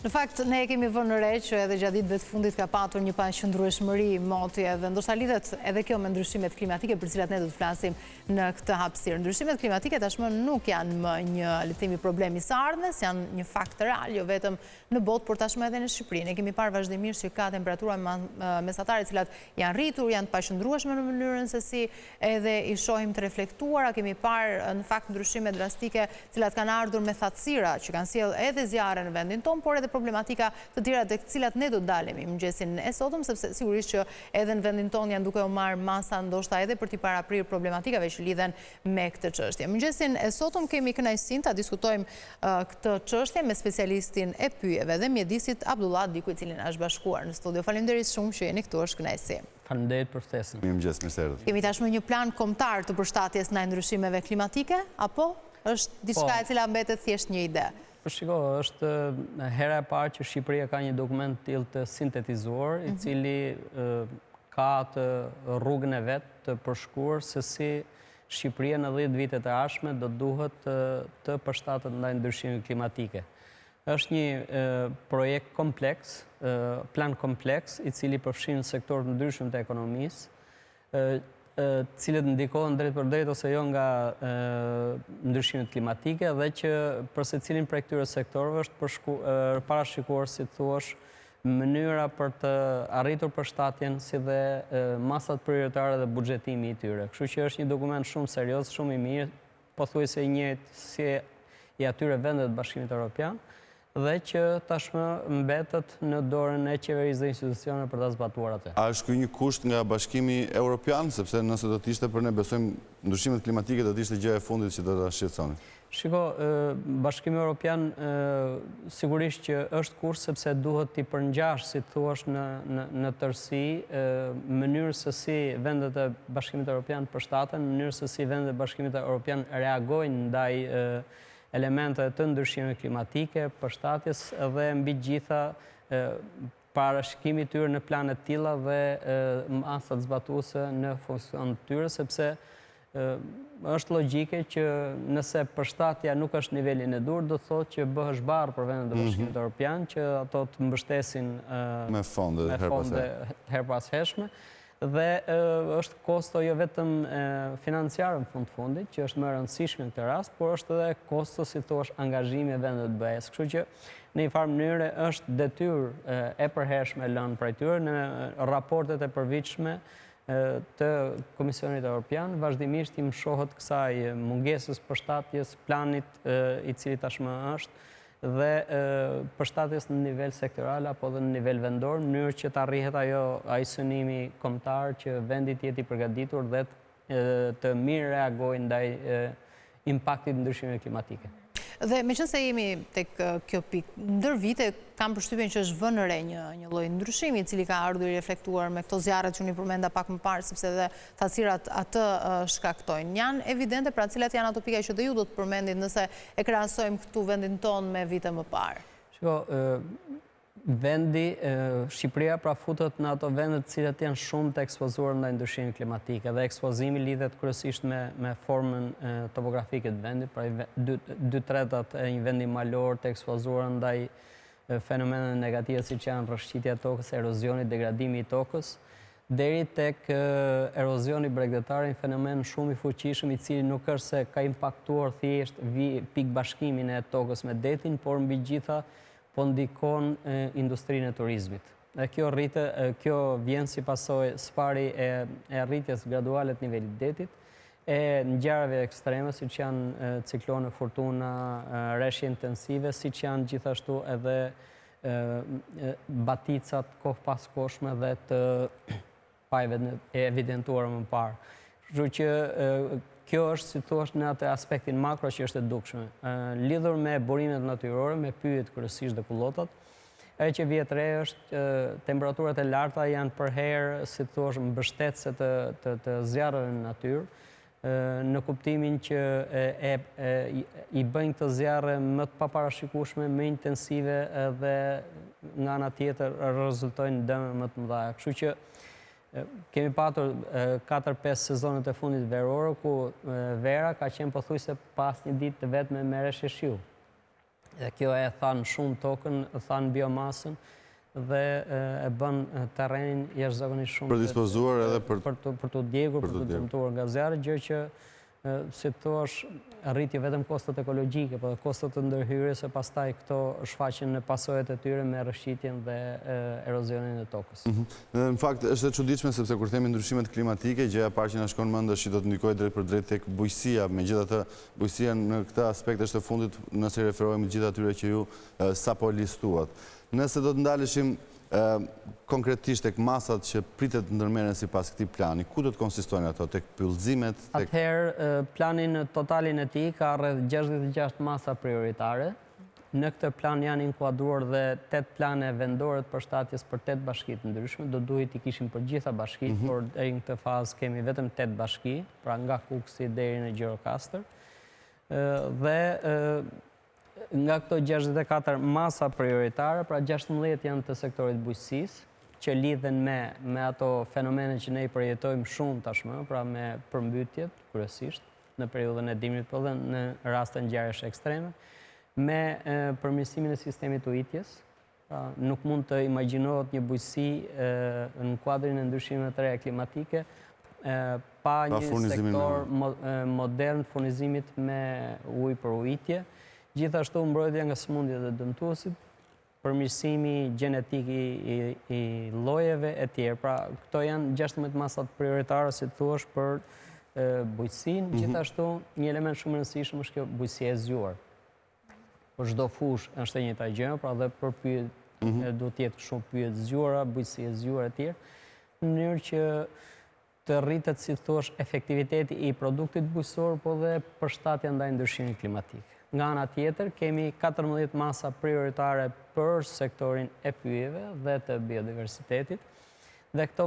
Në fakt, ne e kemi vënë re që edhe gjatë ditëve të fundit ka patur një paqëndrueshmëri moti edhe ndoshta lidhet edhe kjo me ndryshimet klimatike për të cilat ne do të flasim në këtë hapësirë. Ndryshimet klimatike tashmë nuk janë më një, le të themi, problem i së ardhmes, janë një fakt real, jo vetëm në botë, por tashmë edhe në Shqipëri. Ne kemi parë vazhdimisht që ka temperatura mesatare të cilat janë rritur, janë të paqëndrueshme në mënyrën se si edhe i shohim të reflektuara, kemi parë në fakt ndryshime drastike të cilat kanë ardhur me thatësira që kanë sjellë edhe zjarre në vendin tonë, por edhe problematika të tjera tek të cilat ne do të ndalemi mëngjesin e sotëm, sepse sigurisht që edhe në vendin tonë janë duke u marrë masa ndoshta edhe për t'i paraprirë problematikave që lidhen me këtë çështje. Mëngjesin e sotëm kemi kënaqësinë ta diskutojmë këtë çështje me specialistin e pyjeve dhe mjedisit Abdullah Diku i cili na është bashkuar në studio. Faleminderit shumë që jeni këtu, është kënaqësi. Faleminderit për ftesën. Mirëmëngjes, mirë se erdhët. Kemi tashmë një plan kombëtar të përshtatjes ndaj ndryshimeve klimatike, apo është diçka po. e cila mbetet thjesht një ide? Po shiko, është hera e parë që Shqipëria ka një dokument të tillë të sintetizuar, i mhm. cili ka atë rrugën e vet të përshkruar se si Shqipëria në 10 vitet e ardhshme do duhet të, të përshtatet ndaj ndryshimeve klimatike. Është një projekt kompleks, plan kompleks, i cili përfshin sektorë të ndryshëm të ekonomisë, të cilët ndikohen drejtpërdrejt ose jo nga ndryshimet klimatike dhe që për secilin prej këtyre sektorëve është parashikuar, si të thuash, mënyra për të arritur përshtatjen si dhe masat prioritare dhe buxhetimi i tyre. Kështu që është një dokument shumë serioz, shumë i mirë, pothuajse i njëjtë si i atyre vendeve të Bashkimit Europian dhe që tashmë mbetet në dorën e qeverisë dhe institucioneve për ta zbatuar atë. A është ky një kusht nga Bashkimi Europian, sepse nëse do të ishte për ne besojmë ndryshimet klimatike do të ishte gjëja e fundit që do ta shqetësonin? Shiko, Bashkimi Europian sigurisht që është kusht sepse duhet t'i përngjash, si të thuash, në në në tërësi mënyrës se si vendet e Bashkimit Europian përshtaten, mënyrës se si vendet e Bashkimit Europian reagojnë ndaj elementeve të ndryshimeve klimatike, përshtatjes dhe mbi të gjitha parashikimi i tyre në plane të tilla dhe masat zbatuese në funksion të tyre, sepse është logjike që nëse përshtatja nuk është në nivelin e duhur, do të thotë që bëhesh barrë për vendet e mhm. Bashkimit Europian që ato të mbështesin me fonde herëpashershme dhe është kosto jo vetëm financiare në fund të fundit, që është më e rëndësishme në këtë rast, por është edhe kosto, si thuash, angazhimi e vendeve të BE-së. Kështu që në një farë mënyre është detyrë e përhershme lënë prej tyre në raportet e përvitshme të Komisionit Europian, vazhdimisht i mëshohet kësaj mungesës përshtatjes planit i cili tashmë është dhe përshtatjes në nivel sektoral apo dhe në nivel vendor, në mënyrë që të arrihet ajo ai synimi kombëtar që vendi të jetë i përgatitur dhe të mirë reagojë ndaj impaktit të ndryshimeve klimatike. Dhe meqenëse jemi tek kjo pikë, ndër vite kam përshtypjen që është vënë re një një lloj ndryshimi i cili ka ardhur i reflektuar me këto zjarret që unë i përmenda pak më parë, sepse edhe thatësirat atë shkaktojnë. Janë evidente, pra cilat janë ato pika që dhe ju do të përmendit nëse e krahasojmë këtu vendin tonë me vite më parë? Shiko, vendi, Shqipëria pra futet në ato vende të cilat janë shumë të ekspozuar ndaj ndryshimeve klimatike dhe ekspozimi lidhet kryesisht me me formën topografike të vendit, pra dy dy tretat e një vendi malor të ekspozuar ndaj fenomeneve negative siç janë rrëshqitja e tokës, erozioni, degradimi i tokës, deri tek erozioni bregdetar, një fenomen shumë i fuqishëm i cili nuk është se ka impaktuar thjesht pikëbashkimin e tokës me detin, por mbi të gjitha po ndikon industrinë e turizmit. Dhe kjo rritë, kjo vjen si pasojë së pari e, e rritjes graduale të nivelit të detit, e ngjarjeve ekstreme siç janë ciklone, furtuna, reshje intensive, siç janë gjithashtu edhe baticat kohëpaskohshme dhe të paevidentuara më parë. Kështu që kjo është, si thua, në atë aspektin makro që është e dukshme. Lidhur me burimet natyrore, me pyjet kryesisht dhe kullotat, ajo që vihet re është temperaturat e larta janë përherë, si thua, mbështetëse të, të, të zjarreve në natyrë, në kuptimin që e, e, i bëjnë këto zjarre më të paparashikueshme, më intensive dhe nga ana tjetër rezultojnë dëme më të mëdha. Kështu që kemi patur 4-5 sezonet e fundit verore ku vera ka qenë pothuajse pa asnjë ditë të vetme me reshje shiu. Dhe kjo e than shumë tokën, than biomasën dhe e bën terrenin jashtëzakonisht shumë Predispozuar edhe për për t'u djegur, për t'u dëmtuar nga zjarri, gjë që si të thuash, rrit jo vetëm kostot ekologjike, por dhe kostot e ndërhyrjes e pastaj këto shfaqen në pasojat e tyre me rrëshqitjen dhe erozionin e tokës. Mhm. Dhe në fakt është e çuditshme sepse kur themi ndryshimet klimatike, gjëja e parë që na shkon në mend është që do të ndikojë drejtpërdrejt tek bujqësia, megjithatë bujqësia në këtë aspekt është e fundit nëse i referohemi të gjithë atyre që ju sapo listuat. Nëse do të ndaleshim konkretisht tek masat që pritet të ndërmerren sipas këtij plani, ku do të konsistojnë ato, tek pyllëzimet, tek. Atëherë, plani në totalin e tij ka rreth 66 masa prioritare. Në këtë plan janë inkuadruar dhe 8 plane vendore të përshtatjes për 8 bashki të ndryshme. Do duhej t'i kishim për gjitha bashkitë, mhm. por deri në këtë fazë kemi vetëm 8 bashki, pra nga Kukësi deri në Gjirokastër. Dhe Nga këto 64 masa prioritare, pra 16 janë të sektorit bujqësisë, që lidhen me me ato fenomene që ne i përjetojmë shumë tashmë, pra me përmbytjet kryesisht në periudhën e dimrit, po dhe në raste ngjarjesh ekstreme, me përmirësimin e sistemit të ujitjes, Pra, nuk mund të imagjinohet një bujqësi në kuadrin e ndryshimeve të reja klimatike pa një sektor modern të furnizimit me ujë për ujitje. Gjithashtu mbrojtja nga sëmundjet dhe dëmtuesit, përmirësimi gjenetik i llojeve e tjerë. Pra, këto janë 16 masat prioritare, si të thuash, për bujqësinë. Mhm. Gjithashtu, një element shumë i rëndësishëm është kjo bujqësia e zgjuar. Për çdo fushë është e njëjta gjë, pra dhe për pyjet mm -hmm. duhet të jetë shumë pyje të zgjuara, bujqësi e zgjuar e tjerë, në mënyrë që të rritet, si të thuash, efektiviteti i produktit bujqësor, po dhe përshtatja ndaj ndryshimit klimatik. Nga ana tjetër, kemi 14 masa prioritare për sektorin e pyjeve dhe të biodiversitetit, dhe këto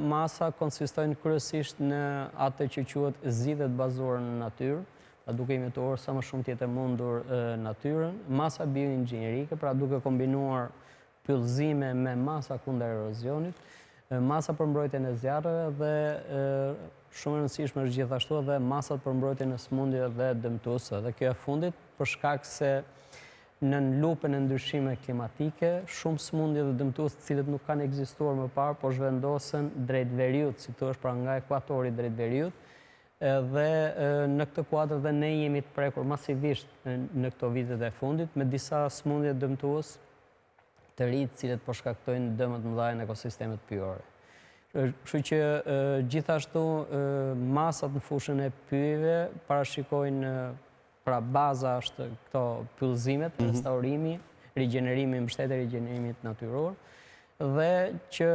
masa konsistojnë kryesisht në atë që quhet zgjidhje të bazuar në natyrë, pra duke imituar sa më shumë të jetë e mundur natyrën, masa bioinxhinierike, pra duke kombinuar pyllëzime me masa kundër erozionit, masa për mbrojtjen e zjarreve dhe shumë e rëndësishme është gjithashtu edhe masat për mbrojtjen e sëmundjeve dhe dëmtuesve. Dhe kjo e fundit për shkak se nën lupën e ndryshimeve klimatike, shumë sëmundje dhe dëmtues të cilët nuk kanë ekzistuar më parë, po zhvendosen drejt veriut, si të thuash, pra nga ekuatori drejt veriut, Dhe në këtë kuadër dhe ne jemi të prekur masivisht në këto vitet e fundit me disa sëmundje dëmtues të ri të cilët po shkaktojnë dëme të mëdha në ekosistemet pyjore. Kështu që gjithashtu masat në fushën e pyjeve parashikojnë Pra baza është këto pyllëzimet, mhm. restaurimi, rigjenerimi, mbështetja e rigjenerimit natyror, dhe që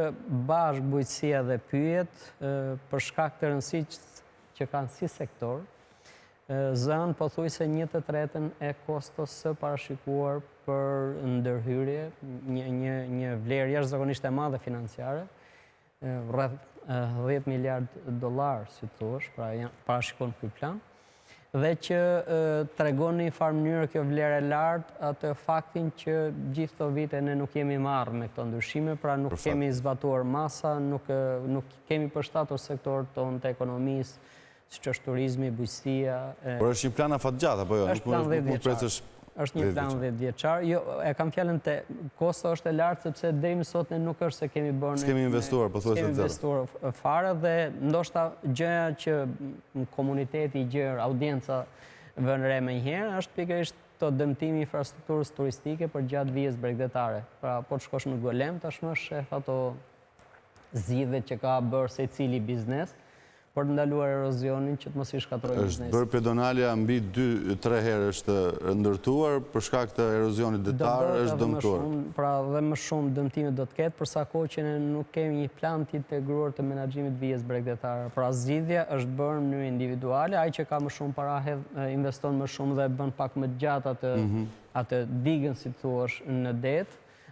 bashkë bujqësia dhe pyjet, për shkak të rëndësisë që kanë si sektor, zënë pothuajse një të tretën e kostos së parashikuar për ndërhyrje, një, një, një vlerë jashtëzakonisht e madhe financiare, rreth 10 miliard dollarë, si të thuash, pra parashikon ky plan, dhe që tregon në një farë mënyrë kjo vlerë e lartë atë faktin që gjithë këto vite ne nuk jemi marrë me këto ndryshime, pra nuk kemi zbatuar masa, nuk, nuk kemi përshtatur sektorët tonë të ekonomisë, siç është turizmi, bujqësia. Por është një plan afatgjatë, apo jo? Është plan 10 vjeçar. Është një plan 10 vjeçar. Jo, e kam fjalën te kosto është e lartë sepse deri më sot ne nuk është se kemi bërë S'kemi investuar, pothuajse zero. S'kemi investuar fare dhe ndoshta gjëja që komuniteti i gjerë, audienca vën re menjëherë është pikërisht të dëmtimi i infrastrukturës turistike përgjatë vijës bregdetare. Pra, po të shkosh në Golem tashmë sheh ato zgjidhjet që ka bërë secili biznes për të ndaluar erozionin që të mos i shkatërrojë biznesin. Është bërë pedonalja mbi 2-3 herë është ndërtuar për shkak të erozionit detar është dëmtuar. Pra dhe më shumë dëmtime do të ketë për sa kohë që ne nuk kemi një plan të integruar të menaxhimit të vijës bregdetare. Pra zgjidhja është bërë në mënyrë individuale, ai që ka më shumë para hedh investon më shumë dhe bën pak më gjatë atë mhm. atë digën si të thuash në det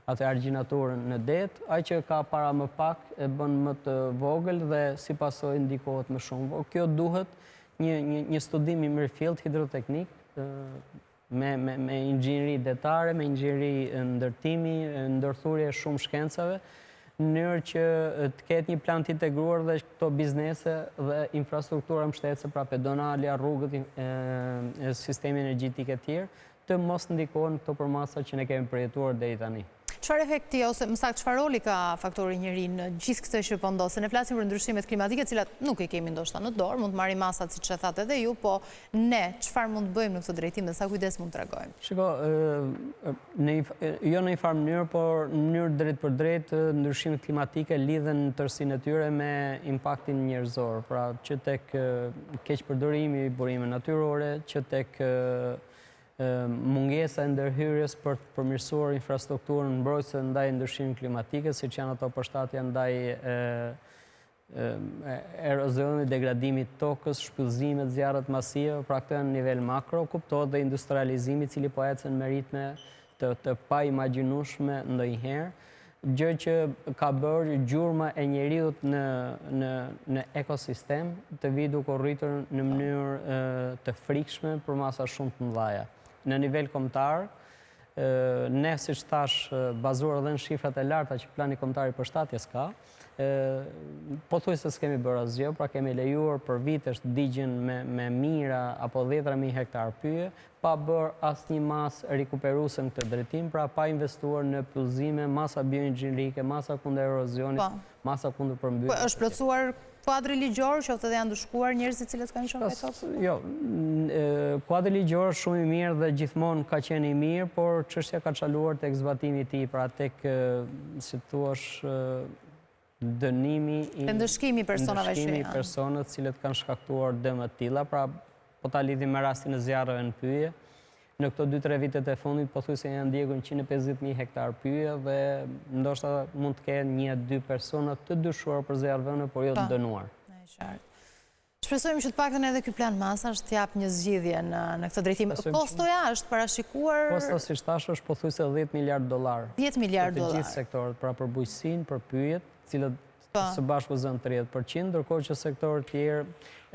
atë argjinaturën në det, ai që ka para më pak e bën më të vogël dhe si pasojë ndikohet më shumë. Po kjo duhet një një një studim i mirëfilltë hidroteknik me me me inxhinieri detare, me inxhinieri ndërtimi, ndërthurje e shumë shkencave, në mënyrë që të ketë një plan të integruar dhe këto biznese dhe infrastruktura mbështetëse, pra pedonalja, rrugët, e, sistemi energjetik e tjerë, të mos ndikohen këto përmasa që ne kemi përjetuar deri tani. Çfarë efekti ose më saktë çfarë roli ka faktori njeri në gjithë këtë që po ndodh? Se ne flasim për ndryshimet klimatike, të cilat nuk i kemi ndoshta në dorë, mund të marrim masat siç e thatë edhe ju, po ne çfarë mund të bëjmë në këtë drejtim dhe sa kujdes mund të tregojmë? Shiko, jo në një farë mënyrë, por në mënyrë drejtpërdrejt, ndryshimet klimatike lidhen në tërësinë e tyre me impaktin njerëzor, pra që tek keqpërdorimi i burimeve natyrore, që tek mungesa e ndërhyrjes për të përmirësuar infrastrukturën mbrojtëse ndaj ndryshimeve klimatike, siç janë ato përshtatja ndaj erozionit, degradimit të tokës, shpyllëzimet, zjarret masive, pra këto janë në nivel makro, kuptohet dhe industrializimi i cili po ecën me ritme të, të paimagjinueshme ndonjëherë, gjë që ka bërë gjurma e njeriut në, në, në ekosistem të vijë duke u rritur në mënyrë të frikshme përmasa shumë të mëdhaja. Në nivel kombëtar, ne siç thashë, bazuar edhe në shifrat e larta që plani kombëtar i përshtatjes ka, pothuajse s'kemi bërë asgjë, pra kemi lejuar për vitesh të digjen me, me mijëra apo dhjetra mijë hektarë pyje, pa bërë asnjë masë rikuperuese në këtë drejtim, pra pa investuar në pyllëzime, masa bioinxhinierike, masa kundër erozionit, po. masa kundër përmbytjes. Po, është plotësuar kuadri ligjor, qoftë edhe janë ndëshkuar njerëzit të cilët kanë qenë fajtorë? Jo, kuadri ligjor është shumë i mirë dhe gjithmonë ka qenë i mirë, por çështja ka çaluar tek zbatimi i tij, pra tek, si të thuash, dënimi i ndëshkimi i personave që janë. Personat të cilët kanë shkaktuar dëme të tilla, pra po ta lidhim me rastin e zjarreve në pyje, në këto 2-3 vitet e fundit pothuajse janë djegur 150.000 hektar pyje dhe ndoshta mund të kenë një dy persona të dyshuar për zjarrvënie, por jo të po, dënuar. E qartë. Shpresojmë që të paktën edhe ky plan masash të japë një zgjidhje në në këtë drejtim. Kostoja është parashikuar Kosto siç thashë është pothuajse 10 miliardë dollarë. 10 miliardë dollarë. Për të gjithë sektorët, pra për bujqësinë, për pyjet, të cilët po. së bashku zënë 30%, ndërkohë që sektorët tjerë,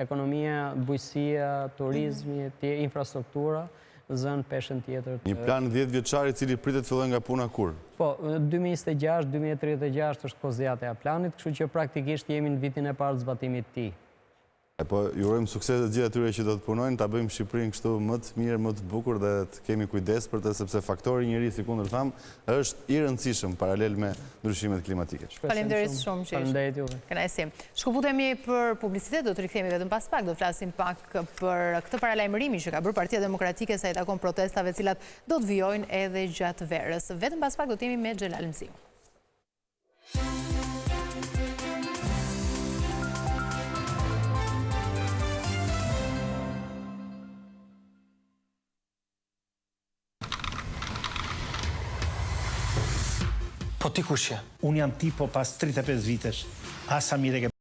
ekonomia, bujqësia, turizmi, mhm. tjerë, infrastruktura, zënë peshën tjetër. Një plan 10 vjeçar i cili pritet të fillojë nga puna kur? Po, 2026, 2036 është kohëzgjatja e planit, kështu që praktikisht jemi në vitin e parë të zbatimit të tij. E po, ju urojmë sukses të gjithë atyre që do të punojnë, ta bëjmë Shqipërinë kështu më të mirë, më të bukur dhe të kemi kujdes për të, sepse faktori njeri, sikundër thamë, është i rëndësishëm paralel me ndryshimet klimatike. Faleminderit shumë që ishte. Faleminderit juve. Kënaqësi. Shkëputemi për publicitet, do të rikthehemi vetëm pas pak, do të flasim pak për këtë paralajmërimin që ka bërë Partia Demokratike sa i takon protestave të cilat do të vijojnë edhe gjatë verës. Vetëm pas pak do të jemi me Xhelal Mziun. Po ti kush je? Unë jam ti po pas 35 vitesh. A sa mirë e ke.